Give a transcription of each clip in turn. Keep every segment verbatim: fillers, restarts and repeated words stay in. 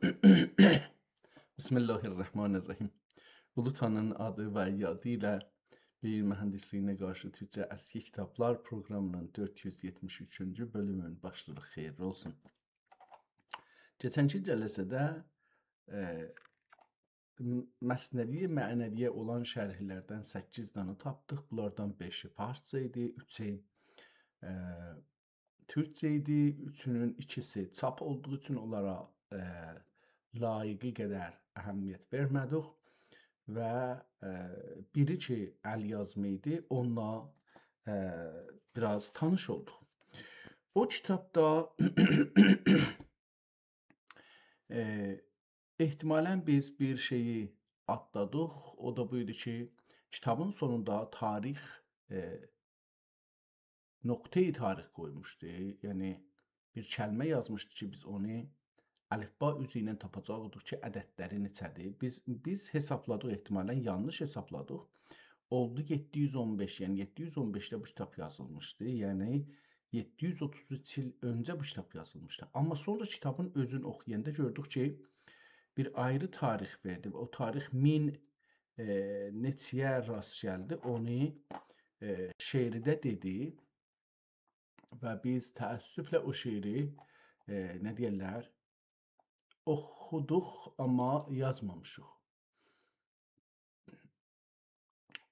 بسم الله الرحمن الرحیم. اولو تانرینین آدی و یادی ایله بیر مهندسلیگینه قارشی تورکجه اسکی کیتابلار پروقرامی‌نین دؤرد یوز یئتمیش اوچونجو بؤلومون باشلاییریق. خئییرلی اولسون. کئچنکی جلسه‌ده، ائ، م-، مثنوی معنوی‌یه اولان شرحلردن سککیز دنه تاپدیق. بونلاردان بئشی فارسجا ایدی، اوچو، ائ، تورکجه ایدی، اوچونون ایکیسی چاپ اولدوغو اوچون اونلارا، ائ، لایقی قدر اهمیت وئرمه‌دیک و، ائ، بیری کی، ال‌یازما ایدی، اونونلا، ائ، بیر آز تانیش اولدوق. او کیتابدا، ائ، احتمالاً بیز بیر شئیی آتلادیق، او دا بو ایدی کی، کیتابین سونوندا تاریخ، ائ، نقطه‌ی تاریخ قویموشدو. یعنی، بیر کلمه یازمیشدی کی، بیز اونو الفبا اوزو ایله تاپاجاقدیق کی، عددلری نئچه‌دیر. بیز، بیز حسابلادیق، احتمالاً یانلیش حسابلادیق. اولدو یئددی یوز اون بئش، یعنی یئددی یوز اون بئشده بو کیتاب یازیلمیشدی. یعنی یئددی یوز اوتوز اوچ ایل اؤنجه بو کیتاب یازیلمیشدی. آمما سونرا کیتابین اؤزون اوخویاندا گؤردوک کی، بیر آیری تاریخ وئردی. او تاریخ مین، ائ، نئچه‌یه راست گلدی. اونو، ائ، شعرده دئدی و بیز تأسفله او شعری، ائ، نه دئیرلر، اوخودوق، آمما یازمامیشیق.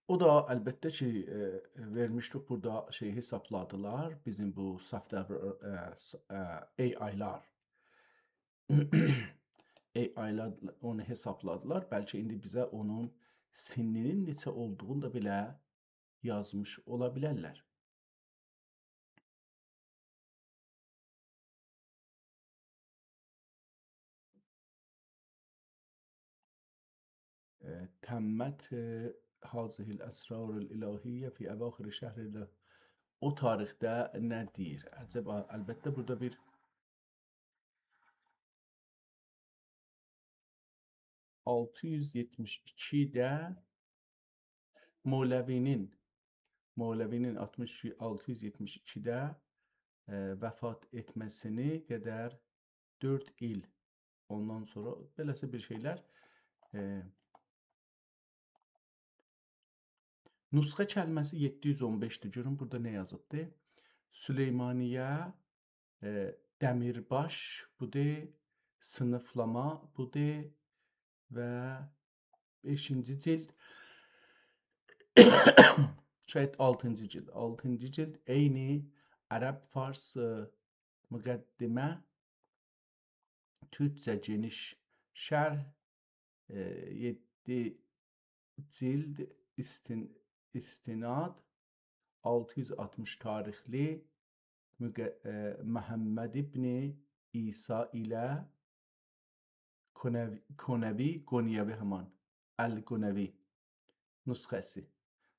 او دا البته کی، ائ، وئرمیشدیک بورادا شئی حسابلادیلار. بیزیم بو سافت‌اور، ائ، س-، ائ، AI-لار. AI-لار اونو حسابلادیلار. بلکه ایندی بیزه اونون سنّی‌نین نئچه اولدوغونو دا بئله یازمیش اولا بیلرلر. ائ، تمت، ائ، هذه الاسرار الالهیة فی اواخر شهر ال-، او تاریخده نه دئییر؟ عجبا، البته بورادا بیر آلتی یوز یئتمیش ایکیده مولوی‌نین، مولوی‌نین آلتمیش، آلتی یوز یئتمیش ایکیده، ائ، وفات ائتمه‌سینی قدر دؤرد ایل. اوندان سونرا بئله‌سی بیر شئیلر، ائ، نسخه کلمه‌سی یئددی یوز اون بئشدیر. گؤرون، بورادا نه یازیبدی؟ سلیمانیه، ائ، دمیرباش بودور، صینیفلاما بودور و بئشینجی جلد، شاید آلتینجی جلد، آلتینجی جلد عین عرب فارس، ائ، مقدمه، تورکجه گئنیش شرح، ائ، یئددی جلد استن-، استناد، آلتی یوز آلتمیش تاریخلی مقه-، ائ، محمد ابن عیسی ایله قونوی، قونوی، قونیوی همان، القونوی نسخه‌سی.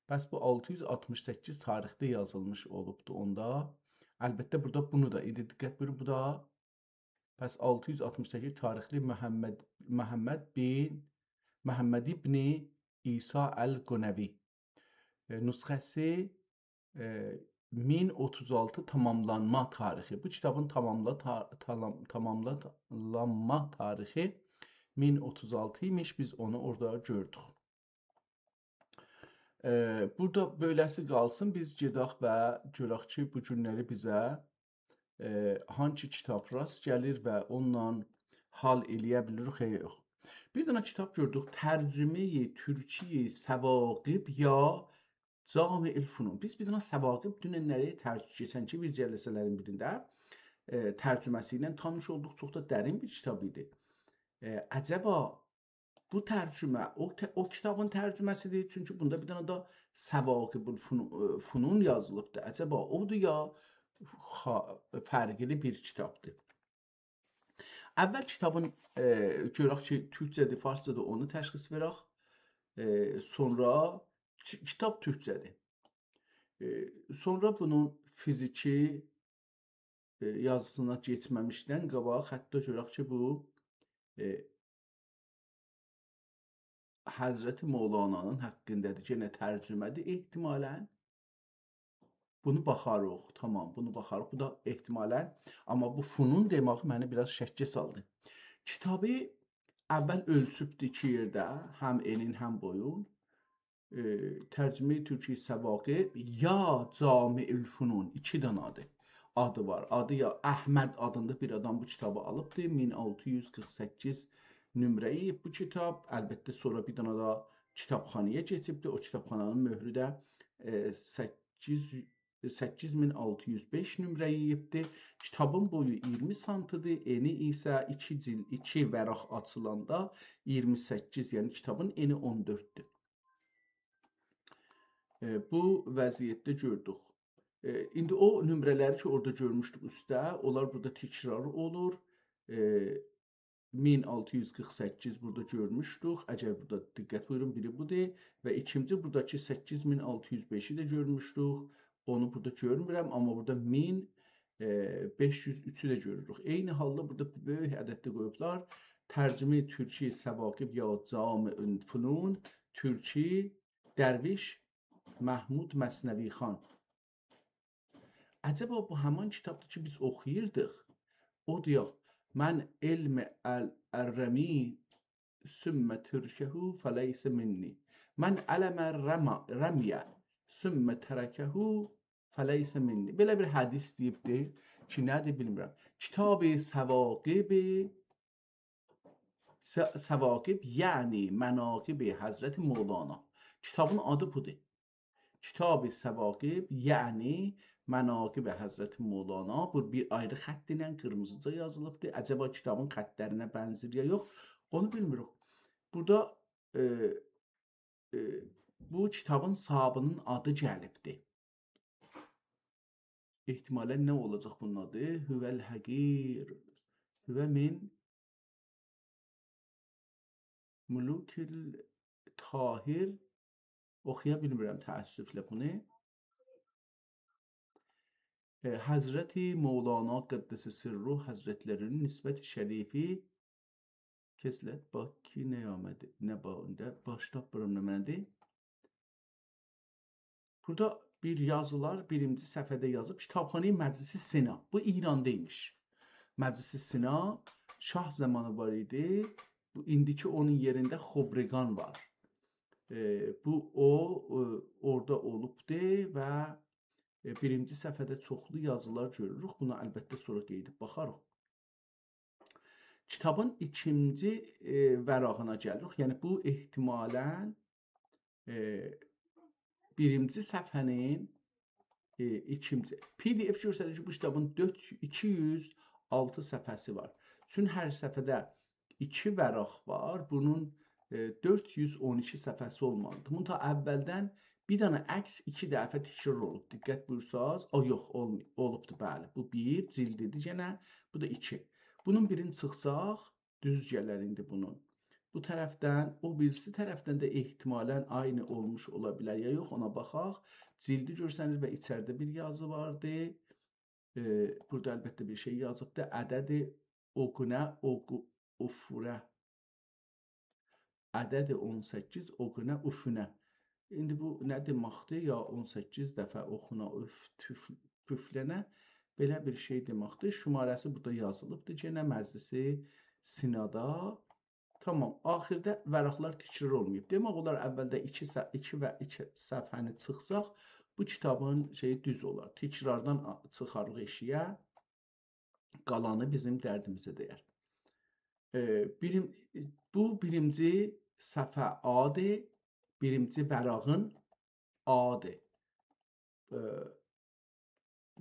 پس بو آلتی یوز آلتمیش سککیز تاریخده یازیلمیش اولوبدو اوندا. البته، بورادا بونو دا، ایندی دقت بویورون، بو دا پس آلتی یوز آلتمیش سککیز تاریخلی محمد، محمد بن، محمد ابن عیسی القونوی، ائ، نسخه‌سی، ائ، مین اوتوز آلتی تماملانما تاریخی. بو کیتابین تماملا-، تا-، تالام-، تماملانما تاریخی مین اوتوز آلتی ایمیش. بیز اونو اورادا گؤردوک. ائ، بورادا بئله‌سی قالسین، بیز گئدک و گؤرک کی، بو گونلری بیزه، ائ، هانسی کیتاب راست گلیر و اونونلا حال ائلیه بیلیریک، یا یوخ. بیر دنه کیتاب گؤردوک، ترجمه‌ی ترکی ثواقب یا جامع الفنون. بیز بیر دنه ثواقب دوننلری ترج-، کئچنکی بیر جلسه‌لرین بیرینده، ائ، ترجمه‌سی ایله تانیش اولدوق. چوخ دا درین بیر کیتاب ایدی. ائ، عجبا بو ترجمه او ت-، او کیتابین ترجمه‌سیدیر، چونکی بوندا بیر دنه ده ثواقب الفنو-، ائ، فنون یازیلیبدیر. عجبا اودور یا خا-، فرقلی بیر کیتابدیر؟ اول کیتابین، ائ، گؤرک کی، تورکجه‌دیر، فارسجادیر، اونو تشخیص وئرک. ائ، سونرا کی-، کیتاب تورکجه‌دیر. ائ، سونرا بونون فیزیکی، ائ، یازیسینا کئچمه‌میشدن قاباق حتی گؤرک کی، بو، ائ، حضرت مولانانین حاققیندادیر. یئنه ترجمه‌دیر احتمالاً. بونو باخاریق، تامام، بونو باخاریق. بو دا احتمالاً، آمما بو فنون دئماغی منی بیر آز شکّه سالدی. کیتابی اول اؤلچوبدور ایکی یئرده، هم انین، هم بویون. ائ، ترجمهٔ ترکی ثواقب یا جامع الفنون، ایکی دنه آدی، آدی وار. آدی یا احمد آدیندا بیر آدام بو کیتابی آلیبدی. مین آلتی یوز قیرخ سککیز نمره‌ای بو کیتاب. البته، سونرا بیر دنه ده کیتابخانایا کئچیبدی. او کیتابخانانین مؤهرو ده، ائ، سککیز، سککیز مین آلتی یوز بئش نمره‌ای یئییبدی. کیتابین بویو اییرمی سانتی‌دیر، انی ایسه ایکی جیل، ایکی ورق آچیلاندا اییرمی سککیز، یعنی کیتابین انی اون دؤرددور. ائ، بو وضعیتده گؤردوک. ائ، ایندی او نمره‌لری کی، اورادا گؤرموشدوک اوستده، اونلار بورادا تکرار اولور. ائ، مین آلتی یوز قیرخ سککیز بورادا گؤرموشدوک. اگر بورادا دقت بویورون، بیری بودور. و ایکینجی بوراداکی سککیز مین آلتی یوز بئشی ده گؤرموشدوک. اونو بورادا گؤرمورم، آمما بورادا مین، ائ، بئش یوز اوچو ده گؤروروک. عینی حالدا بورادا بؤیوک عددده قویوبلار. ترجمهٔ ترکی ثواقب یا جامع الفنون، ترکی، درویش محمود مثنوی‌خوان. عجبا بو همان کیتابدیر کی، بیز اوخویوردوق؟ او دئیک: «من علم ال-، الرمی ثم ترکه فلیس منی. من علم الرم-، رمی ثم ترکه فلیس منی.» بئله بیر حدیث دئییبدی کی، نه‌دیر بیلمیرم. کتاب ثواقب، ث-، ثواقب یعنی مناقب حضرت مولانا. کیتابین آدی بودور. کتاب ثواقب یعنی مناقب حضرت مولانا. بو بیر آیری خط ایله قیرمیزیجا یازیلیبدیر. عجبا کیتابین خطلرینه بنزیر یا یوخ، اونو بیلمیریک. بورادا، ائ، ائ، بو کیتابین صاحابینین آدی گلیبدیر. احتمالاً نه اولاجاق بونون آدی؟ هو الحقیر. هو من ملوک الطاهر. اوخویا بیلمیرم تأسفله بونو. ائ، حضرت مولانا قدس سره حضرتلری‌نین نسبت شریفی، کسلت باکی نیامدی، نه باغیندا، باش تاپمیرام نمنه‌دیر. بورادا بیر یازیلار، بیرینجی صفحه‌ده یازیب: «کتابخانهٔ مجلس سنا.» بو ایراندا ایمیش. مجلس سنا، شاه زامانی وار ایدی. بو ایندیکی اونون یئرینده خبرگان وار. ائ، بو او، ائ، اورادا اولوبدو و، ائ، بیرینجی صفحه‌ده چوخلو یازیلار گؤروروک. بونو البته سونرا قئییدیب باخاریق. کیتابین ایکینجی، ائ، ورقینه گلیریک. یعنی بو احتمالاً، ائ، بیرینجی صفحه‌نین، ائ، ایکینجی. پی دی اف گؤستریر کی، بو کیتابین دؤرد، ایکی یوز آلتی صفحه‌سی وار. چون هر صفحه‌ده ایکی ورق وار، بونون، ائ، دؤرد یوز اون ایکی صفحه‌سی اولمالیدیر. بونون تا اولدن بیر دنه عکس ایکی دفعه تکرار اولوب. دقت بویورساز، او یوخ، اولمای-، اولوبدو، بلی. بو بیر، جلدیدیر یئنه، بو دا ایکی. بونون بیرینی چیخساق، دوز گلر ایندی بونون. بو طرفدن، او بیریسی طرفدن ده احتمالاً عینی اولموش اولا بیلر یا یوخ، اونا باخاق. جلدی گؤرسنیر و ایچریده بیر یازی واردی. ائ، بورادا البته بیر شئی یازیبدی. عدد اوگونه، اوگو-، اوفوره. عدد اون سککیز، اوگونه، اوفونه. ایندی بو نه دئمکدیر؟ یا اون سککیز دفعه اوخونا، اوف، توف-، پوفلنه. بئله بیر شئی دئمکدیر. شماره‌سی بورادا یازیلیبدیر. یئنه مجلس سنادا. تامام. آخیردا ورقلر تکرار اولماییب. دئمک اولار اولده ایکی ص-، ایکی و ایکی صفحه‌نی چیخساق، بو کیتابین شئیی دوز اولار. تکراردان آ-، چیخاریق ائشییه. قالانی بیزیم دردیمیزه دیر. ائ، بیریم-، بو بیرینجی صفحه آدیر، بیرینجی ورقین آدیر. ائ،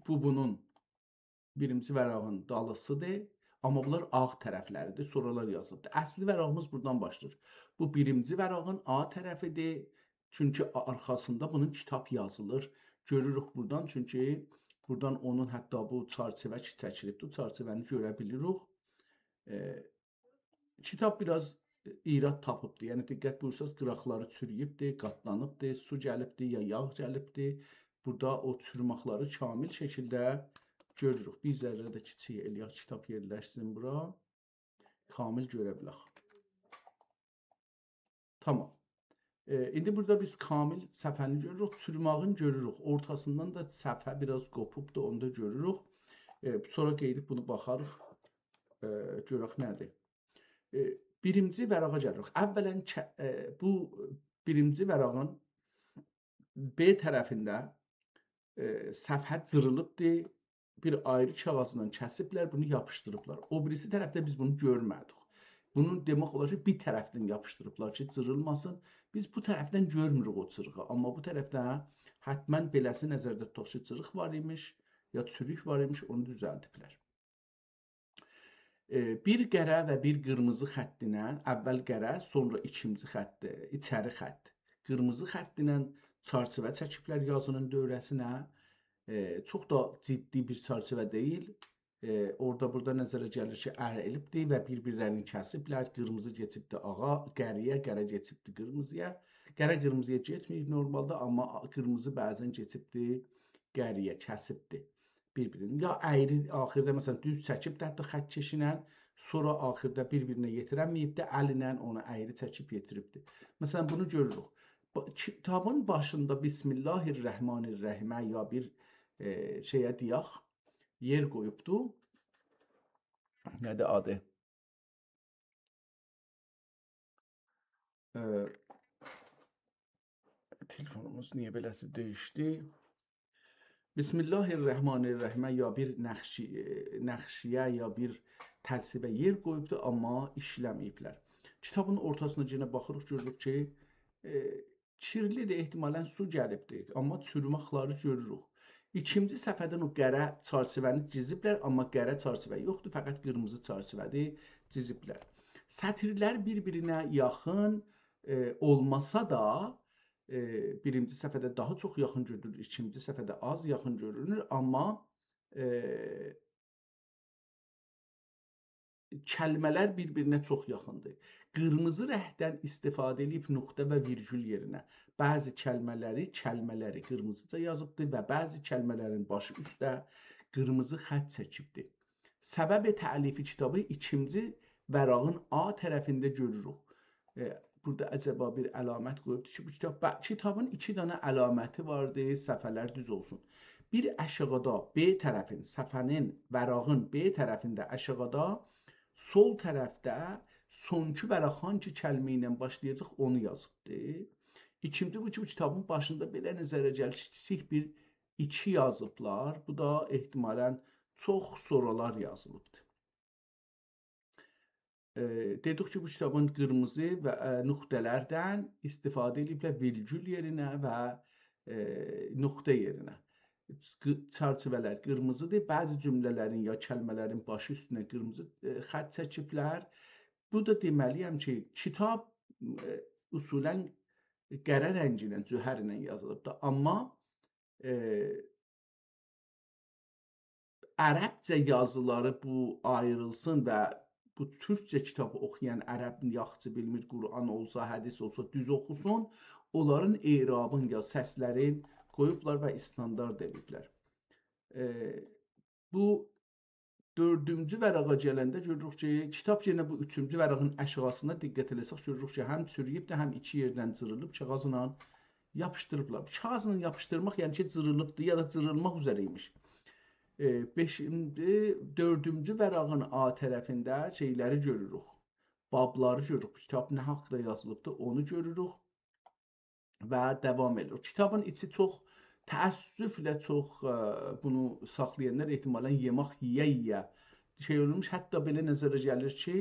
بو بونون بیرینجی ورقین دالیسیدیر. آمما بونلار آغ طرفلریدیر، سونرالار یازیلیبدیر. اصلی ورقیمیز بورادان باشلاییر. بو بیرینجی ورقین آ طرفیدیر. چونکی آرخاسیندا بونون کیتاب یازیلیر. گؤروروک بورادان، چونکی بورادان اونون حتی بو چرچیوه کی چکیلیبدیر، او چرچیوه‌نی گؤره بیلیریک. ائ، کیتاب بیر آز ایراد تاپیبدیر. یعنی دقت بویورساز، قیراقلاری چورویوبدور، قاتلانیبدیر، سو گلیبدیر، یا یاغ گلیبدیر. بورادا او چوروماقلاری کامل شکیلده گؤروروک. بیر ذره ده کیچیک ائله‌یک، کیتاب یئرلشسین بورا. کامل گؤره بیلک. تامام. ائ، ایندی بورادا بیز کامل صفحه‌نی گؤروروک، چوروماغین گؤروروک. اورتاسیندان دا صفحه بیر آز قوپوبدور، اونو دا گؤروروک. ائ، سونرا قئییدیب بونو باخاریق، ائ، گؤرک نه‌دیر. ائ، بیرینجی ورقه گلیریک. اولاً چه-، ائ، بو بیرینجی ورقین ب طرفینده، ائ، صفحه جیریلیبدیر. بیر آیری کاغیذلا کسیبلر، بونو یاپیشدیریبلار. او بیریسی طرفده بیز بونو گؤرمه‌دیک. بونو دئمک اولار کی، بیر طرفدن یاپیشدیریبلار کی، جیریلماسین. بیز بو طرفدن گؤرموروک او جیریغی، آمما بو طرفده حتماً بئله‌سی نظرده توتاق کی، جیریق وار ایمیش، یا چوروک وار ایمیش، اونو دوزلدیبلر. ائ، بیر قره و بیر قیرمیزی خط ایله، اول قره، سونرا ایکینجی خط، ائ، ایچری خط، قیرمیزی خط ایله چرچیوه چکیبلر یازینین دؤوره‌سینه. ائ، چوخ دا جدی بیر چرچیوه دئییل. ائ، اورادا بورادا نظره گلیر کی، اریلیبدیر و بیر-بیرلرینی کسیبلر. قیرمیزی کئچیبدی آغا، قره‌یه، قره کئچیبدی قیرمیزی‌یا. قره قیرمیزی‌یا کئچمه‌ییب نورمالدا، آمما قیرمیزی بعضاً کئچیبدی قره‌یه، کسیبدی بیر-بیرینی. یا اَیری آخیردا، مثلاً، دوز چکیبدی حتی خط‌کشینن، سونرا آخیردا بیر-بیرینه یئتیرنمه‌ییبدی، ال ایله اونو اَیری چکیب یئتیریبدی. مثلاً، بونو گؤروروک. با-، کیتابین باشیندا «بسم الله الرحمن الرحیم»ه یا بیر، ائ، شئیه دئیک، یئر قویوبدو. نه‌دیر آدی؟ ائ، تلفونوموز نییه بئله‌سی دییشدی؟ «بسم الله الرحمن الرحیم»ه یا بیر نقشی-، ائ، نقشیه، یا بیر ترتیبه یئر قویوبدو، آمما ایشله‌مه‌ییبلر. کیتابین اورتاسینا یئنه باخیریق، گؤروروک کی، ائ، کیرلیدیر، احتمالاً سو گلیبدیر، آمما چوروماقلاری گؤروروک. ایکینجی صفحه‌دن او قره چرچیوه‌نی جیزیبلر، آمما قره چرچیوه یوخدور، فقط قیرمیزی چرچیوه‌دیر، جیزیبلر. سطیرلر بیر-بیرینه یاخین، ائ، اولماسا دا، ائ، بیرینجی صفحه‌ده داها چوخ یاخین گؤرونور، ایکینجی صفحه‌ده آز یاخین گؤرونور، آمما، ائ، کلمه‌لر بیر-بیرینه چوخ یاخیندیر. قیرمیزی رنگدن استفاده ائدیب نقطه و ویرگول یئرینه. بعضی کلمه‌لری، کلمه‌لری قیرمیزیجا یازیبدیر و بعضی کلمه‌لرین باشی اوسته قیرمیزی خط چکیبدیر. سبب تألیف کیتابی ایکینجی ورقین آ طرفینده گؤروروک. ائ، بورادا عجبا بیر علامت قویوبدور کی، بو کیتاب، به-، کیتابین ایکی دنه علامتی واردی، صفحه‌لر دوز اولسون. بیر آشاغیدا، ب طرفین، صفحه‌نین، ورقین ب طرفینده آشاغیدا، سول طرفده سونکی ورق هانگی کلمه ایله باشلایاجاق، اونو یازیبدی. ایکینجی بو کی، بو کیتابین باشیندا بئله نظره گلیر کی، کیچیک بیر ایکی یازیبلار. بو دا احتمالاً چوخ سونرالار یازیلیبدیر. ائ، دئدیک کی، بو کیتابین قیرمیزی و، ائ، نقطه‌لردن استفاده ائدیبلر ویرگول یئرینه و، ائ، نقطه یئرینه. قی-، چرچیوه‌لر قیرمیزیدیر. بعضی جمله‌لرین یا کلمه‌لرین باشی اوستونه قیرمیزی، ائ، خط چکیبلر. بو دا دئمه‌لی‌یم کی، کیتاب، ائ، اصولاً قره رنگی ایله، جوهر ایله یازیلیبدیر. آمما، ائ، عربجه یازیلاری بو آیریلسین و بو تورکجه کیتابی اوخویان عرب یاخشی بیلمیر، قرآن اولسا، حدیث اولسا دوز اوخوسون، اونلارین اعرابین یا سسلرین قویوبلار و استاندارد ائدیبلر. ائ، بو دؤردونجو ورقه گلنده گؤروروک کی، کیتاب یئنه بو اوچونجو ورقین آشاغیسیندا دقت ائله‌سک، گؤروروک کی، هم چورویوبدور، هم ایکی یئردن جیریلیب، کاغاذلا یاپیشدیریبلار. بو کاغاذلا یاپیشدیرماق، یعنی کی، جیریلیبدیر یا دا جیریلماق اوزره ایمیش. ائ، بئشینجی، دؤردونجو ورقین آ طرفینده شئیلری گؤروروک. بابلاری گؤروروک. کیتاب نه حاقدا یازیلیبدیر، اونو گؤروروک. و داوام ائدیر. او کیتابین ایچی چوخ، تأسفله چوخ، ائ، بونو ساخلایانلار احتمالاً یئمک یئیه-یئیه شئی اولموش. حتی بئله نظره گلیر کی،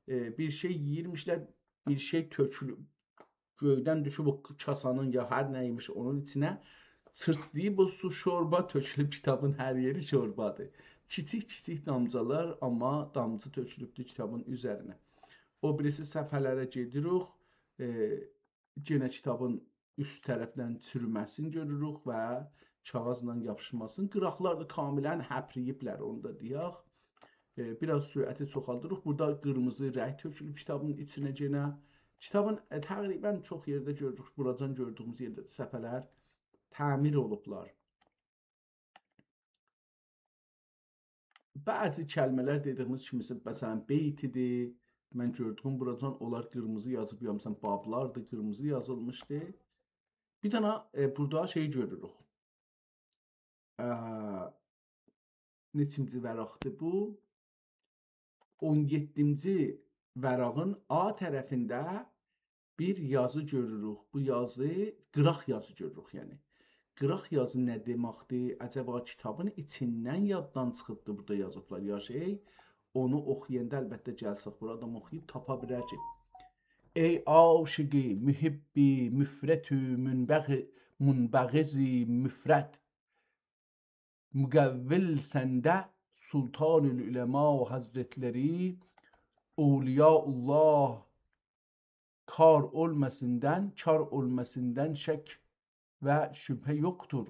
ائ، بیر شئی یئییرمیشلر، بیر شئی تؤکولوب، گؤیدن دوشوب او کاسانین یا هر نه ایمیش اونون ایچینه، چیرتلاییب او سو، شوربا تؤکولوب، کیتابین هر یئری شوربادیر. کیچیک-کیچیک دامجالار، آمما دامجی تؤکولوبدور کیتابین اوزرینه. او بیریسی صفحه‌لره گئدیریک. ائ، یئنه کیتابین اوست طرفدن چورومه‌سینی گؤروروک و کاغاذلا یاپیشماسینی. قیراقلار دا کاملاً هپریییبلر، اونو دا دئیک. ائ، بیر آز سرعتی چوخالدیریق. بورادا قیرمیزی رنگ تؤکولوب کیتابین ایچینه یئنه. کیتابین، ائ، تقریباً چوخ یئرده گؤروروک، بوراجان گؤردویوموز یئرده صفحه‌لر تعمیر اولوبلار. بعضی کلمه‌لر دئدیییمیز کیمی، مثلاً، بیت ایدی. من گؤردوم بوراجان، اونلار قیرمیزی یازیب، یا، مثلاً، بابلاردی، قیرمیزی یازیلمیشدی. بیر دنه، ائ، بورادا شئی گؤروروک. ا، نئچینجی ورقدیر بو؟ اون یئددینجی ورقین آ طرفینده بیر یازی گؤروروک. بو یازی، قیراق یازی گؤروروک، یعنی. قیراق یازی نه دئمکدیر؟ عجبا کیتابین ایچیندن یاددان چیخیبدی، بورادا یازیبلار، یا شئی، اونو اوخویاندا البته گلسک بورا آدام اوخویوب تاپا بیلر کی، «ای عاشقی، محبی، مفرط و منبغ-، منبغض مفرط، مقول سنده سلطان العلما حضرتلری، اولیاء الله کار اولماسیندان، کار اولماسیندان شک و شبهه یوخدور.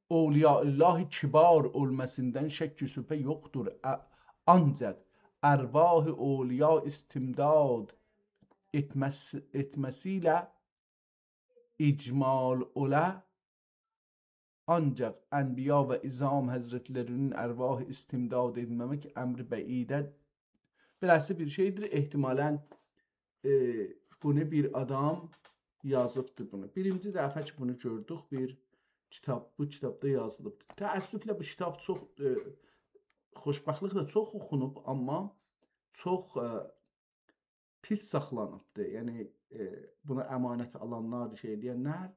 اولیاء الله کبار اولماسیندان شک و شبهه یوخدور. ا-، آنجاق ارواح اولیا استمداد ائتمز-، ائتمه‌سی ایله اجمال اولا، آنجاق انبیا و عظام حضرتلری‌نین ارواحی استمداد ائتمه‌مک امر بعیده.» بئله‌سی بیر شئیدیر. احتمالاً، ائ، بونو بیر آدام یازیبدیر بونو. بیرینجی دفعه کی، بونو گؤردوک، بیر کیتاب، بو کیتابدا یازیلیبدیر. تأسفله بو کیتاب چوخ، ائ، خوشبختلیکله چوخ اوخونوب، آمما چوخ، ائ، پیس ساخلانیبدیر. یعنی، ائ، بونا امانت آلانلار، شئی ائله‌ینلر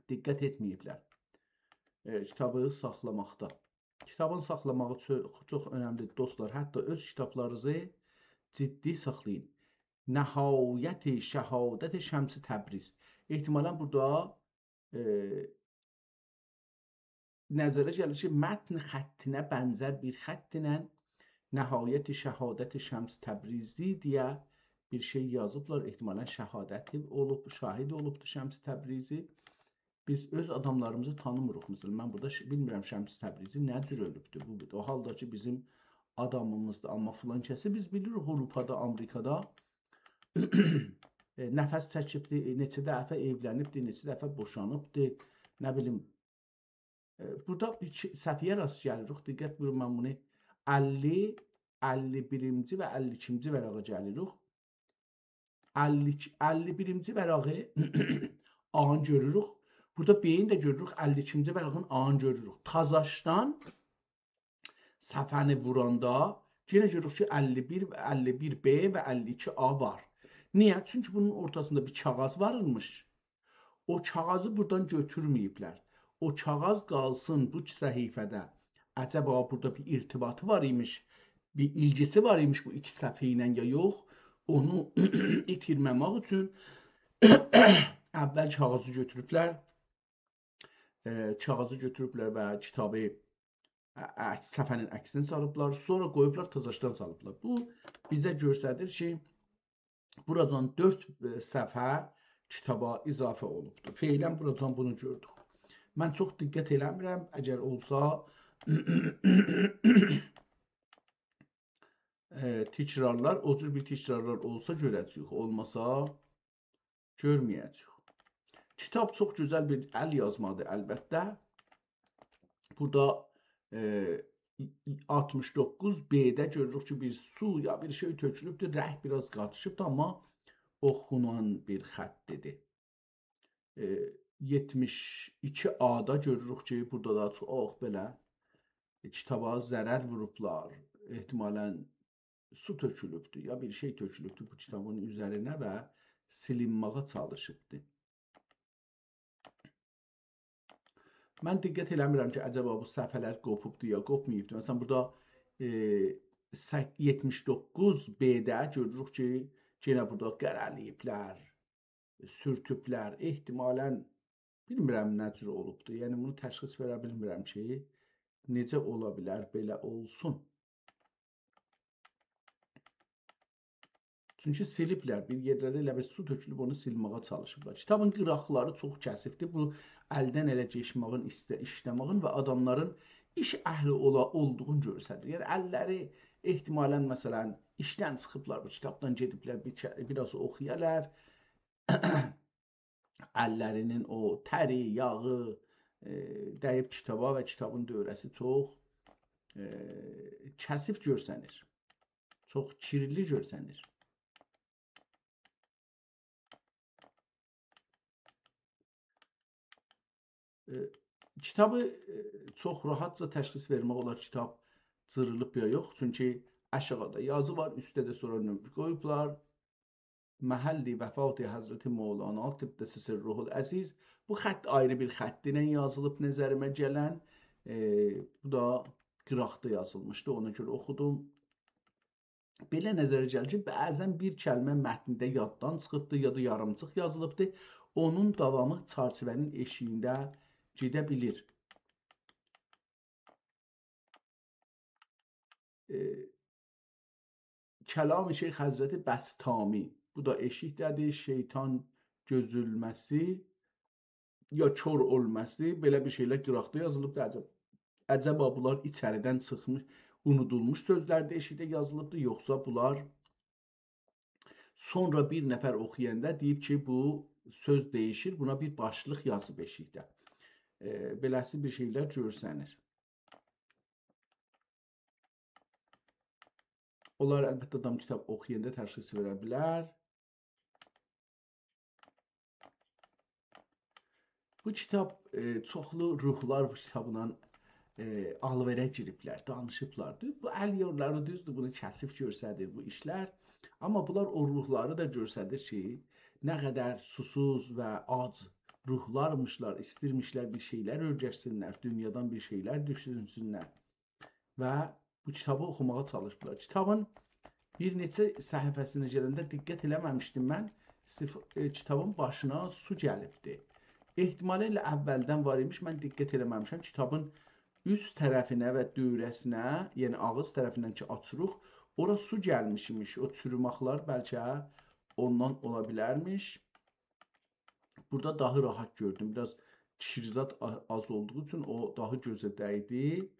دقت ائتمه‌ییبلر، ائ، کیتابی ساخلاماقدا. کیتابین ساخلاماغی چو-، چوخ اؤنملیدیر، دوستلار. حتی اؤز کیتابلارینیزی جدی ساخلایین. نهایت شهادت شمس تبریز. احتمالاً بورادا، ائ، نظره گلیر کی، متن خطینه بنزر بیر خط ایله نهایت شهادت شمس تبریزی دئیه بیر شئی یازیبلار. احتمالاً شهادتی اولوب، شهید اولوبدو شمس تبریزی. بیز اؤز آداملاریمیزی تانیمیریق. مثلاً، من بورادا ش-، بیلمیرم شمس تبریزی نه جور اؤلوبدو. بو، او حالدا کی، بیزیم آدامیمیزدیر. آمما فلان کسی بیز بیلیریک آوروپادا، آمریکادا، ائ، نفس چکیبدی، ائ، نئچه دفعه ائولنیبدی، نئچه دفعه بوشانیبدی، نه بیلیم. ائ، بورادا بیر ایکی صفحه‌یه راست گلیریک. دقت بویورون، من بونو اللی، اللی بیرینجی و اللی ایکینجی ورقه گلیریک. اللی، اللی بیرینجی ورقی آنی گؤروروک. بورادا بئیین ده گؤروروک، اللی ایکینجی ورقین آنی گؤروروک. تازاشدان صفحه‌نی ووراندا یئنه گؤروروک کی، اللی بیر، اللی بیر ب و اللی ایکی آ وار. نییه؟ چونکی بونون اورتاسیندا بیر کاغیذ وار ایمیش. او کاغیذی بورادان گؤتورمه‌ییبلر. او کاغیذ قالسین بو صفحه‌ده. عجبا بورادا بیر ارتباطی وار ایمیش، بیر ایلگیسی وار ایمیش بو ایکی صفحه ایله یا یوخ، اونو ایتیرمه‌مک اوچون اول کاغیذی گؤتوروبلر، ائ، کاغیذی گؤتوروبلر و کیتابی، ع-، عکس، صفحه‌نین عکسینی سالیبلار. سونرا قویوبلار، تازاشدان سالیبلار. بو بیزه گؤستریر کی، بوراجان دؤرد، ائ، صفحه کیتابا اضافه اولوبدور. فعلاً بوراجان بونو گؤردوک. من چوخ دقت ائله‌میرم. اگر اولسا، ائ، تکرارلار، او جور بیر تکرارلار اولسا گؤره‌جه‌ییک، اولماسا گؤرمه‌یه‌جه‌ییک. کیتاب چوخ گؤزل بیر ال یازمادیر، البته. بورادا، ائ، آلتمیش دوققوز ب‌ده گؤروروک کی، بیر سو یا بیر شئی تؤکولوبدور، رنگ بیر آز قاریشیبدیر، آمما اوخونان بیر خطدیر. ائ، یئتمیش ایکی آدا گؤروروک کی، بورادا دا چوخ بئله، ائ، کیتابا ضرر ووروبلار. احتمالاً سو تؤکولوبدور، یا بیر شئی تؤکولوبدور بو کیتابین اوزرینه و سیلینمه‌یه چالیشیبدیر. من دقت ائله‌میرم کی، عجبا بو صفحه‌لر قوپوبدور یا قوپماییبدیر. مثلاً، بورادا، ائ، سک-، یئتمیش دوققوز ب‌ده گؤروروک کی، یئنه بورادا قره‌له‌ییبلر، سورتوبلر. احتمالاً، بیلمیرم نه جور اولوبدور. یعنی، بونو تشخیص وئره بیلمیرم کی، نئجه اولا بیلر بئله اولسون. چونکی سیلیبلر، بیر یئرلری ائله بیر سو تؤکولوب اونو سیلمه‌یه چالیشیبلار. کیتابین قیراقلاری چوخ کثیفدیر. بو الدن اله کئچمه‌یین، ایسته-، ایشله‌مه‌یین و آداملارین ایش اهلی اولا-، اولدوغونو گؤستریر. یعنی اللری احتمالاً، مثلاً، ایشدن چیخیبلار، بو کیتابدان گئدیبلر، بیر چه-، بیر آز اوخویالار. اللری‌نین او تری، یاغی، ائ، دَییب کیتابا و کیتابین دؤوره‌سی چوخ، ائ، کثیف گؤرسنیر. چوخ کیرلی گؤرسنیر. ائ، کیتابی، ائ، چوخ راحتجا تشخیص وئرمک اولار. کیتاب جیریلیب یا یوخ. چونکی آشاغیدا یازی وار، اوستده ده سونرا نومره قویوبلار. محل وفات حضرت مولانا قدس سره العزیز. بو خط آیری بیر خط ایله یازیلیب نظریمه گلن. ائ، بو دا قیراقدا یازیلمیشدی، اونا گؤره اوخودوم. بئله نظره گلیر کی، بعضا بیر کلمه متنده یاددان چیخیبدی، یا دا یاریمچیق یازیلیبدی. اونون داوامی چرچیوه‌نین ائشیگینده گئده بیلیر. ائ، کلام شیخ حضرت بسطامی. بو دا ائشیکده‌دیر. شیطان گؤزولمه‌سی یا کور اولماسی، بئله بیر شئیلر قیراقدا یازیلیبدی. عجب، عجبا بونلار ایچریدن چیخمیش، اونودولموش سؤزلردیر، ائشیکده یازیلیبدی، یوخسا بونلار سونرا بیر نفر اوخویاندا دئییب کی، بو سؤز دییشیر، بونا بیر باشلیق یازیب ائشیکده. ائ، بئله‌سی بیر شئیلر گؤرسنیر. اونلار البته آدام کیتاب اوخویاندا تشخیص وئره بیلر. بو کیتاب، ائ، چوخلو روحلار بو کیتابلا، ائ، آل‌وئره گیریبلر، دانیشیبلار. دو-، بو ال یوللاری دوزدور، بونو کثیف گؤرسدیر بو ایشلر. آمما بونلار او روحلاری دا گؤرسدیر کی، نه قدر سوسوز و آج روحلارمیشلار، ایستیرمیشلر بیر شئیلر اؤیرشسینلر، دونیادان بیر شئیلر دوشونسونلر. و بو کیتابی اوخوماغا چالیشیبلار. کیتابین بیر نئچه صفحه‌سینه گلنده دقت ائله‌مه‌میشدیم من. صف-، ائ، کیتابین باشینا سو گلیبدی. احتمالا ائله اولدن وار ایمیش، من دقت ائله‌مه‌میشم. کیتابین اوست طرفینه و دؤوره‌سینه، یعنی آغیز طرفیندن کی آچیریق، اورا سو گلمیش ایمیش. او چوروماقلار بلکه اوندان اولا بیلرمیش. بورادا داها راحت گؤردوم. بیر آز کیرزاد آ-، آز اولدوغو اوچون او داها گؤزه دیدی.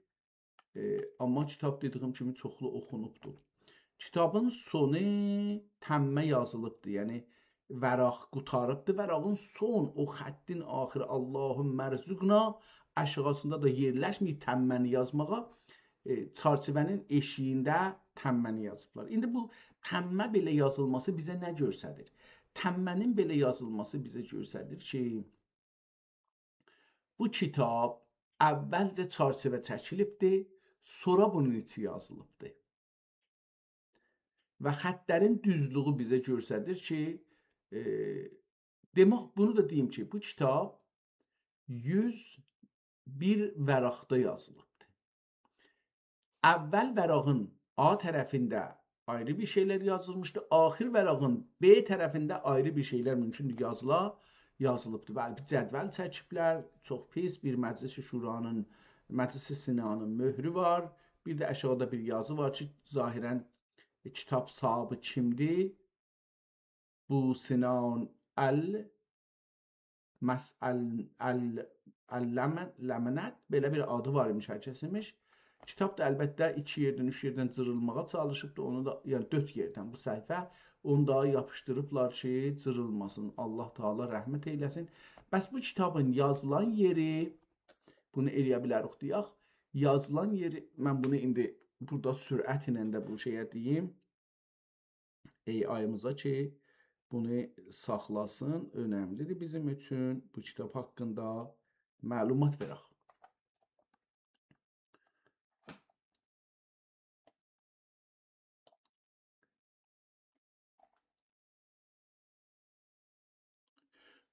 ائ، آمما کیتاب دئدیگیم کیمی چوخلو اوخونوبدور. کیتابین سونو تمّه یازیلیبدیر. یعنی ورق قوتاریبدیر. ورقین سون او خطین آخیری «اللهم ارزقنا» آشاغیسیندا دا یئرلشمه‌ییب تمّه‌نی یازماغا، ائ، چرچیوه‌نین ائشیگینده تمّه‌نی یازیبلار. ایندی بو تمّه بئله یازیلماسی بیزه نه گؤستریر؟ تمّه‌نین بئله یازیلماسی بیزه گؤستریر کی، بو کیتاب اولجه چرچیوه چکیلیبدی، سونرا بونون ایچی یازیلیبدی. و خطلرین دوزلویو بیزه گؤستریر کی، ائ، دئمک، بونو دا دئییم کی، بو کیتاب یوز بیر ورقده یازیلیبدی. اول ورقین A طرفینده آیری بیر شئیلر یازیلمیشدی، آخیر ورقین B طرفینده آیری بیر شئیلر مومکوندور یازیلا، یازیلیبدی. بلی، بیر جدول چکیبلر، چوخ پیس، بیر مجلس شورانین، مجلس سنانین مؤهرو وار. بیر ده آشاغیدا بیر یازی وار کی، ظاهرا کیتاب صاحیبی کیمدیر؟ بو سنان ال مس-، ال-، ال-، اللمن-، لمنت، بئله بیر آدی وار ایمیش، هر کس ایمیش. کیتاب دا البته ایکی یئردن، اوچ یئردن جیریلماغا چالیشیبدی، اونو دا، یعنی دؤرد یئردن بو صفحه، اونو دا یاپیشدیریبلار کی، جیریلماسین. الله تعالی رحمت ائیله‌سین. بس بو کیتابین یازیلان یئری، بونو ائلیه بیلریک دئیک، یازیلان یئری، من بونو ایندی بورادا سرعت ایله ده بو شئیه دئییم، AI-میزا کی، بونو ساخلاسین، اؤنملیدیر بیزیم اوچون بو کیتاب حاقیندا معلومات وئرک.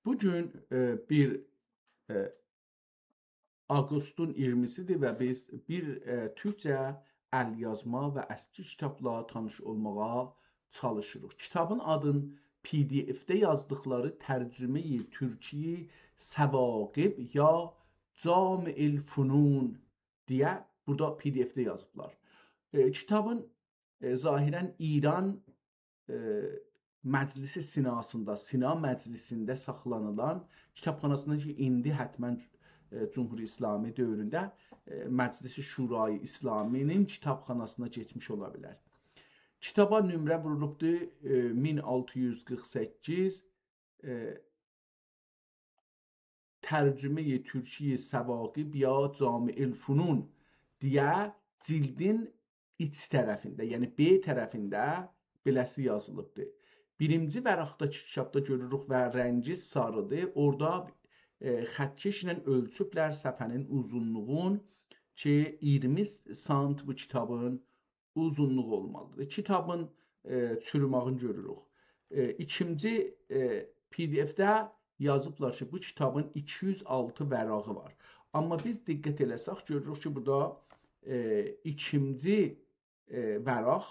بو گون، ائ، بیر، ائ، آوقوستون اییرمیسیدیر و بیز بیر، ائ، تورکجه ال‌یازما و اسکی کیتابلا تانیش اولماغا چالیشیریق. کیتابین آدین PDF-ده یازدیقلاری «ترجمهٔ ترکی ثواقب یا جامع الفنون» دئیه بورادا PDF-ده یازیبلار. ائ، کیتابین، ائ، ظاهرا ایران ائ، مجلس سناسیندا، سنا مجلسینده ساخلانیلان کیتابخاناسیندا کی، ایندی حتما، ائ، جمهوری اسلامی دؤورونده، ائ، مجلس شورای اسلامی‌نین کیتابخاناسینا کئچمیش اولا بیلر. کیتابا نمره وورولوبدور، ائ، مین آلتی یوز قیرخ سککیز، ائ، «ترجمهٔ ترکی ثواقب یا جامع الفنون» دئیه جلدین ایچ طرفینده، یعنی B طرفینده بئله‌سی یازیلیبدیر. بیرینجی ورقده کی، کیتابدا گؤروروک و رنگی ساریدیر. اورادا، ائ، خط‌کشله اؤلچوبلر صفحه‌نین اوزونلوغون. کی، اییرمی سانت بو کیتابین اوزونلوغو اولمالیدیر. کیتابین، ائ، چوروماغینی گؤروروک. ائ، ایکینجی، ائ، پی دی اف‌ده یازیبلار کی، بو کیتابین ایکی یوز آلتی ورقی وار. آمما بیز دقت ائله‌سک، گؤروروک کی، بورادا، ائ، ایکینجی، ائ، ورق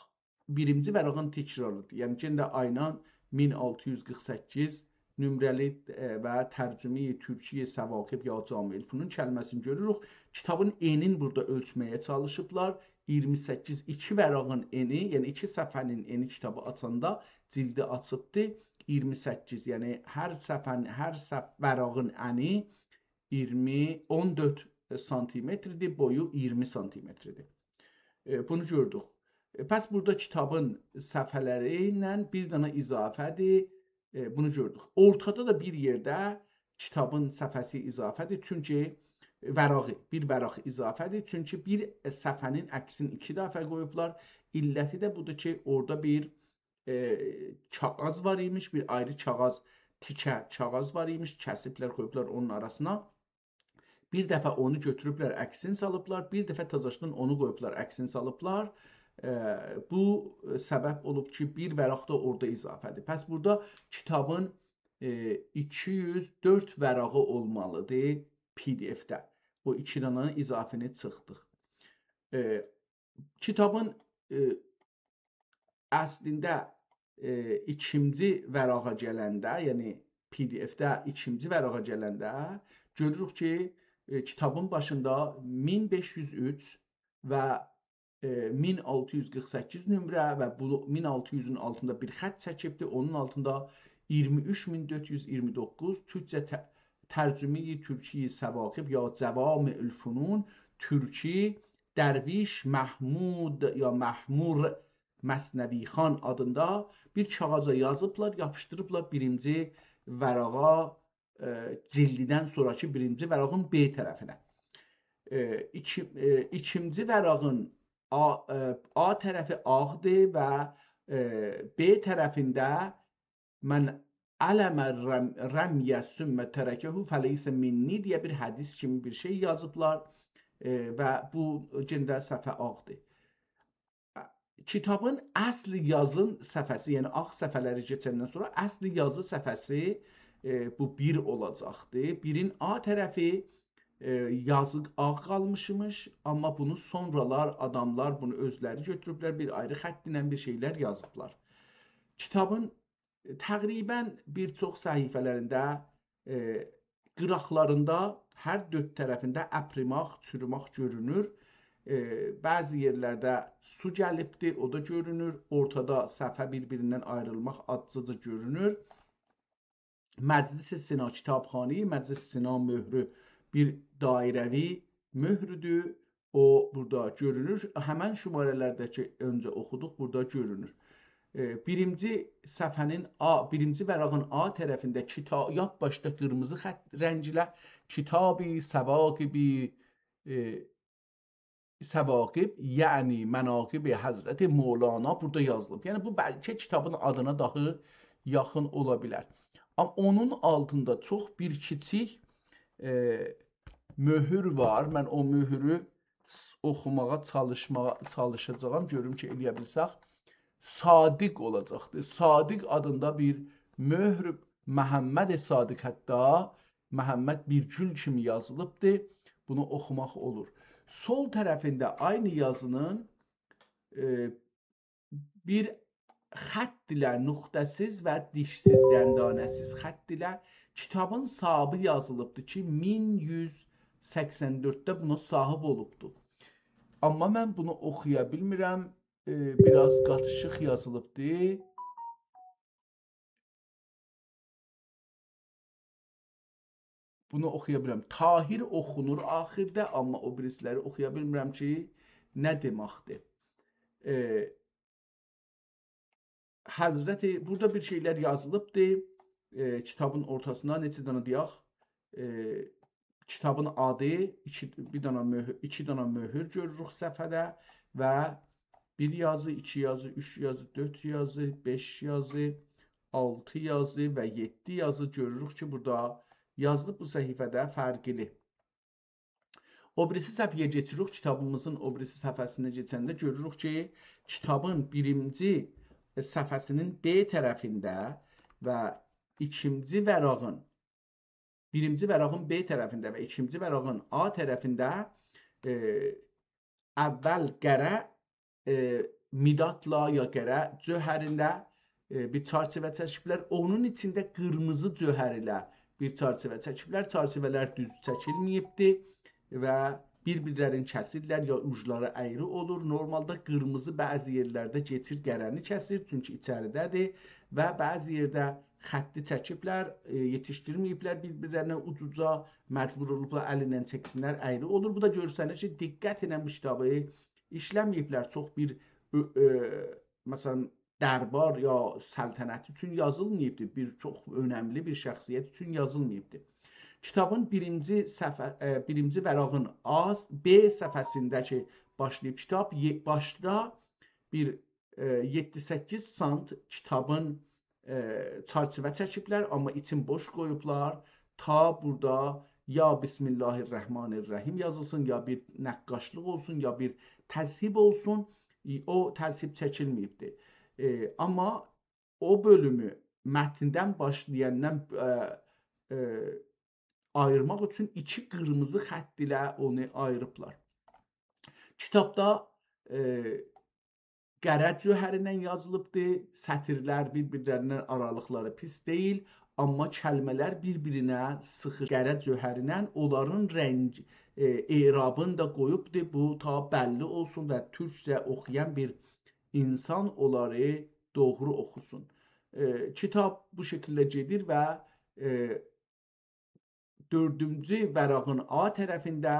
بیرینجی ورقین تکراریدیر. یعنی، یئنه ده عیناً مین آلتی یوز قیرخ سککیز نمره‌لی، ائ، و ترجمه‌ی ترکی ثواقب یا جامع الفنون کلمه‌سینی گؤروروک. کیتابین انین بورادا اؤلچمه‌یه چالیشیبلار. اییرمی سککیز، ایکی ورقین انی، یعنی ایکی صفحه‌نین انی کیتابی آچاندا جلدی آچیبدی. اییرمی سککیز، یعنی هر صفحه‌نین، هر صف-، ورقین انی اییرمی، اون دؤرد سانتیمتردیر، بویو اییرمی سانتیمتردیر. ائ، بونو گؤردوک. ائ، پس بورادا کیتابین صفحه‌لری ایله بیر دنه اضافه‌دیر. ائ، بونو گؤردوک. اورتادا دا بیر یئرده کیتابین صفحه‌سی اضافه‌دیر. چونکی ورقی، بیر ورق اضافه‌دیر. چونکی بیر صفحه‌نین عکسینی ایکی دفعه قویوبلار. علتی ده بودور کی، اورادا بیر، ائ، کاغیذ وار ایمیش، بیر آیری کاغیذ، تیکه کاغیذ وار ایمیش، کسیبلر، قویوبلار اونون آراسینا. بیر دفعه اونو گؤتوروبلر، عکسینی سالیبلار، بیر دفعه تازاشدان اونو قویوبلار، عکسینی سالیبلار. ائ، بو، ائ، سبب اولوب کی، بیر ورق دا اورادا اضافه‌دیر. پس بورادا کیتابین، ائ، ایکی یوز دؤرد ورقی اولمالیدیر پی دی اف‌ده. او ایکی دنه اضافه‌نی چیخدیق. ائ، کیتابین، ائ، اصلینده، ائ، ایکینجی ورقه گلنده، یعنی پی دی اف‌ده ایکینجی ورقه گلنده گؤروروک کی، ائ، کیتابین باشیندا مین بئش یوز اوچ و، ائ، مین آلتی یوز قیرخ سککیز نمره و بو مین آلتی یوزون آلتیندا بیر خط چکیبدیر. اونون آلتیندا اییرمی اوچ مین دؤرد یوز اییرمی دوققوز تورکجه ت-، ترجمه‌ی ترکی ثواقب یا جوامع الفنون، ترکی درویش محمود یا محمور مثنوی‌خوان آدیندا بیر کاغیذا یازیبلار، یاپیشدیریبلار بیرینجی ورقه، ائ، جلددن سونراکی بیرینجی ورقین ب طرفینه. ائ، ایکی-، ائ، ایکینجی ورقین آ، ائ، آ طرفی آغدیر و، ائ، ب طرفینده «من علم الرم-، رمی ثم ترکه فلیس منی» دئیه بیر حدیث کیمی بیر شئی یازیبلار. ائ، و بو یئنه ده صفحه آغدیر. کیتابین اصل یازین صفحه‌سی، یعنی آغ صفحه‌لری کئچندن سونرا اصل یازی صفحه‌سی، ائ، بو بیر اولاجاقدی. بیرین آ طرفی، ائ، یازی آغ قالمیشمیش، آمما بونو سونرالار آداملار بونو اؤزلری گؤتوروبلر، بیر آیری خط ایله بیر شئیلر یازیبلار. کیتابین تقریباً بیر چوخ صفحه‌لرینده، ائ، قیراقلاریندا هر دؤرد طرفینده اپریماق، چوروماق گؤرونور. ائ، بعضی یئرلرده سو گلیبدی، او دا گؤرونور. اورتادا صفحه بیر-بیریندن آیریلماق آزجاجا گؤرونور. مجلس سنا کیتابخانی، مجلس سنا مؤهرو بیر دایره‌وی مؤهرودور. او بورادا گؤرونور. همن شماره‌لرده کی اؤنجه اوخودوق، بورادا گؤرونور. ائ، بیرینجی صفحه‌نین آ، بیرینجی ورقین آ طرفینده کیتا-، لاپ باشدا قیرمیزی خط رنگی ایله «کتاب ثواقب»، ائ، ثواقب، یعنی مناقب حضرت مولانا بورادا یازیلیب. یعنی بو بلکه کیتابین آدینا داهی یاخین اولا بیلر. آمما اونون آلتیندا چوخ بیر کیچیک، ائ، مؤهور وار. من او مؤهورو س-، اوخوماغا چالیشماغا، چالیشاجاغام. گؤروم کی، ائلیه بیلسک. صادق اولاجاقدیر. صادق آدیندا بیر مؤهور، محمد صادق، حتی محمد بیر گول کیمی یازیلیبدیر. بونو اوخوماق اولور. سول طرفینده عینی یازینین، ائ، بیر خط ایله، نقطه‌سیز و دیشسیز، دندانه‌سیز خط ایله کیتابین صاحیبی یازیلیبدیر کی، مین یوز سکسن دؤردده بونا صاحیب اولوبدور. آمما من بونو اوخویا بیلمیرم. ائ، بیر آز قاتیشیق یازیلیبدیر. بونو اوخویا بیلیرم. طاهر اوخونور آخیردا، آمما او بیریسی‌لری اوخویا بیلمیرم کی، نه دئمکدیر. ائ، حضرت، بورادا بیر شئیلر یازیلیبدیر. ائ، کیتابین اورتاسیندا نئچه دنه دئیک، ائ، کیتابین آدی، ایکی، بیر دنه مؤهور، ایکی دنه مؤهور گؤروروک صفحه‌ده و بیر یازی، ایکی یازی، اوچ یازی، دؤرد یازی، بئش یازی، آلتی یازی و یئددی یازی گؤروروک کی، بورادا یازیلیب بو صفحه‌ده فرقلی. او بیریسی صفحه‌یه کئچیریک. کیتابیمیزین او بیریسی صفحه‌سینه کئچنده گؤروروک کی، کیتابین بیرینجی صفحه‌سینین ب طرفینده و ایکینجی ورقین، بیرینجی ورقین ب طرفینده و ایکینجی ورقین آ طرفینده، ائ، اول قره، ائ، مدادلا یا قره جوهرینده، ائ، بیر چرچیوه چکیبلر. اونون ایچینده قیرمیزی جوهر ایله بیر چرچیوه چکیبلر. چرچیوه‌لر دوز چکیلمه‌ییبدی و بیر-بیرلرینی کسیرلر، یا اوجلاری اَیری اولور. نورمالدا قیرمیزی بعضی یئرلرده کئچیر، قره‌نی کسیر، چونکی ایچریده‌دیر و بعضی یئرده خطی چکیبلر، ائ، یئتیشدیرمه‌ییبلر بیر-بیرلرینه اوجوجا، مجبور اولوبلار ال ایله چکسینلر، اَیری اولور. بو دا گؤستریر کی، دقت ایله بو کیتابی ایشله‌مه‌ییبلر. چوخ بیر، اؤ-، اؤ-، مثلا، دربار یا سلطنت اوچون یازیلماییبدیر. بیر چوخ اؤنملی بیر شخصیت اوچون یازیلماییبدیر. کیتابین بیرینجی صفحه، ائ، بیرینجی ورقین آ، ب صفحه‌سینده کی باشلاییب کیتاب، یئ-، باشدا بیر، ائ، یئددی-سککیز سانت کیتابین، ائ، چرچیوه چکیبلر، آمما ایچین بوش قویوبلار. تا بورادا یا بسم الله الرحمن الرحیم یازیلسین، یا بیر نقاشلیق اولسون، یا بیر تذهیب اولسون. ائ، او تذهیب چکیلمه‌ییبدیر. ائ، آمما او بؤلومو متندن باشلایاندان، ائ، ائ، آییرماق اوچون ایکی قیرمیزی خط ایله اونو آییریبلار. کیتابدا، ائ، قره جوهرینن یازیلیبدی. سطیرلر بیر-بیرلریندن آرالیقلاری پیس دئییل، آمما کلمه‌لر بیر-بیرینه سیخیر. قره جوهرینن اونلارین رنگ، ائ، اعرابینی دا قویوبدی. بو تا بللی اولسون و تورکجه اوخویان بیر اینسان اونلاری دوغرو اوخوسون. ائ، کیتاب بو شکیلده گئدیر و، ائ، دؤردونجو ورقین آ طرفینده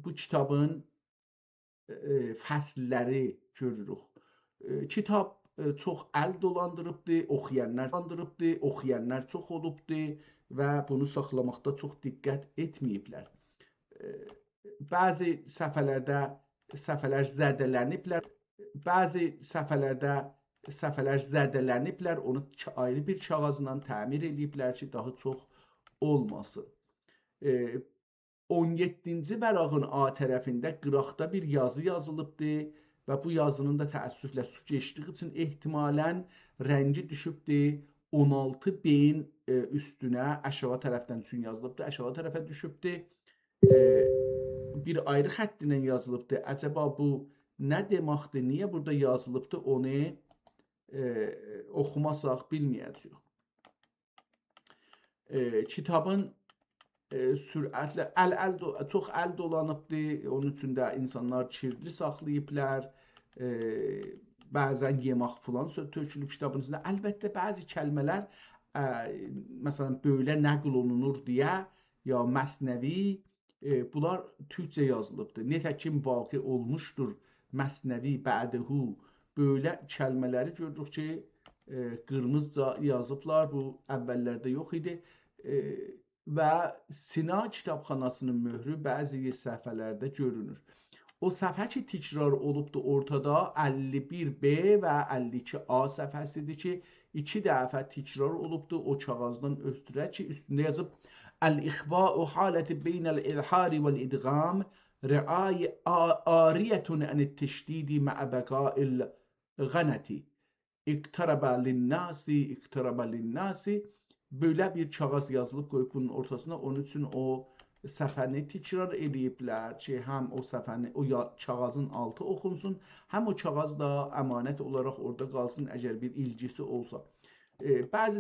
بو کیتابین، ائ، فصللری گؤروروک. ائ، کیتاب، ائ، چوخ ال دولاندیریبدی، اوخویانلار دولاندیریبدی، اوخویانلار چوخ اولوبدو و بونو ساخلاماقدا چوخ دقت ائتمه‌ییبلر. ائ، بعضی صفحه‌لرده صفحه‌لر زده‌لنیبلر. بعضی صفحه‌لرده صفحه‌لر زده‌لنیبلر، اونو چا-، آیری بیر کاغیذلا تعمیر ائله‌ییبلر کی، داها چوخ اولماسین. ائ، اون یئددینجی ورقین آ طرفینده قیراقدا بیر یازی یازیلیبدی و بو یازینین دا تأسفله سو کئچدیگی اوچون احتمالا رنگی دوشوبدو اون آلتی بین، ائ، اوستونه، آشاغی طرفدن چون یازیلیبدی، آشاغی طرفه دوشوبدو. ائ، بیر آیری خط ایله یازیلیبدی. عجبا بو نه دئمکدیر، نییه بورادا یازیلیبدی، اونو، ائ، اوخوماساق بیلمه‌یه‌جه‌ییک. ائ، کیتابین، ائ، سرعتله ال، ال دو-، چوخ ال دولانیبدی، اونون اوچون ده اینسانلار کیرلی ساخلاییبلار. ائ، بعضا یئمک فلان سؤ-، تؤکولوب کیتابین ایچینده. البته، بعضی کلمه‌لر، ائ، مثلا، بئله نقل اولونور دئیه، یا مثنوی، ائ، بونلار تورکجه یازیلیبدیر. «نتکیم واقع اولموشدور مثنوی بعدهو»، بئله کلمه‌لری گؤروروک کی، ائ، قیرمیزیجا یازیبلار. بو اوللرده یوخ ایدی. ائ، و سینا کیتابخاناسینین مؤهرو بعضی صفحه‌لرده گؤرونور. او صفحه کی، تکرار اولوبدو اورتادا، اللی بیر ب و اللی ایکی آ صفحه‌سیدیر کی، ایکی دفعه تکرار اولوبدو. او کاغیذدان اؤترو کی، اوستونده یازیب: «الإخفاء حالة بين الإظهار والإدغام، رعای-، آ-، عاریة عن التشدید مع بقاء الغنة. اقترب للناس، اقترب للناس.» بئله بیر کاغیذ یازیلیب قویوب بونون اورتاسینا. اونون اوچون او صفحه‌نی تکرار ائله‌ییبلر کی، هم او صفحه‌نی، او یا-، کاغیذین آلتی اوخونسون، هم او کاغیذ دا امانت اولاراق اورادا قالسین، اگر بیر ایلگیسی اولسا. ائ، بعضی